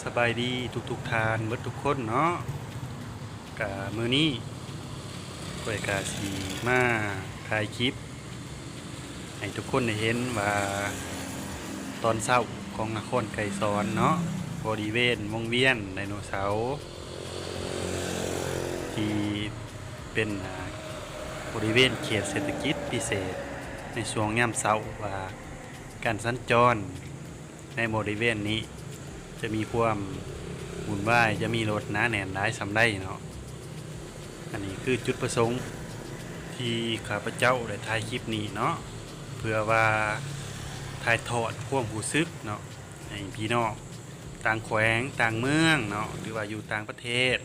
ສະບາຍດີທຸກໆທ່ານເບິດທຸກຄົນເນາະ. ກະມື້ນີ້ຂ້ອຍກະຊິມາຖ່າຍຄລິບໃຫ້ທຸກຄົນໄດ້ເຫັນວ່າ ຕອນເຊົ້າຂອງນະຄອນໄກສອນເນາະ, ບໍລິເວນວົງວຽນໄດໂນເສົາ ທີ່ເປັນ ອາ ບໍລິເວນເຂດເສດຖະກິດພິເສດ ໃນຊ່ວງຍາມເຊົ້າ ວ່າການສັນຈອນໃນບໍລິເວນນີ້ຈະມີຄວາມວຸ່ນວາຍ, ຈະມີລົດໜາແໜ້ນຫຼາຍສ່ຳໃດເນາະ. ອັນນີ້ຄືຈຸດປະສົງທີ່ຂ້າພະເຈົ້າໄດ້ຖ່າຍຄລິບນີ້ເນາະ, ເພື່ອວ່າຖ່າຍທອດຄວາມຮູ້ສຶກເນາະ ໃຫ້ພີ່ນ້ອງຕ່າງແຂວງຕ່າງເມືອງເນາະ ຫຼືວ່າຢູ່ຕ່າງປະເທດ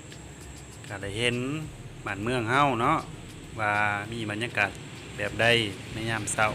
ກະໄດ້ເຫັນບ້ານເມືອງເຮົາເນາະ ວ່າມີບັນຍາກາດແບບໃດໃນຍາມເຊົ້າ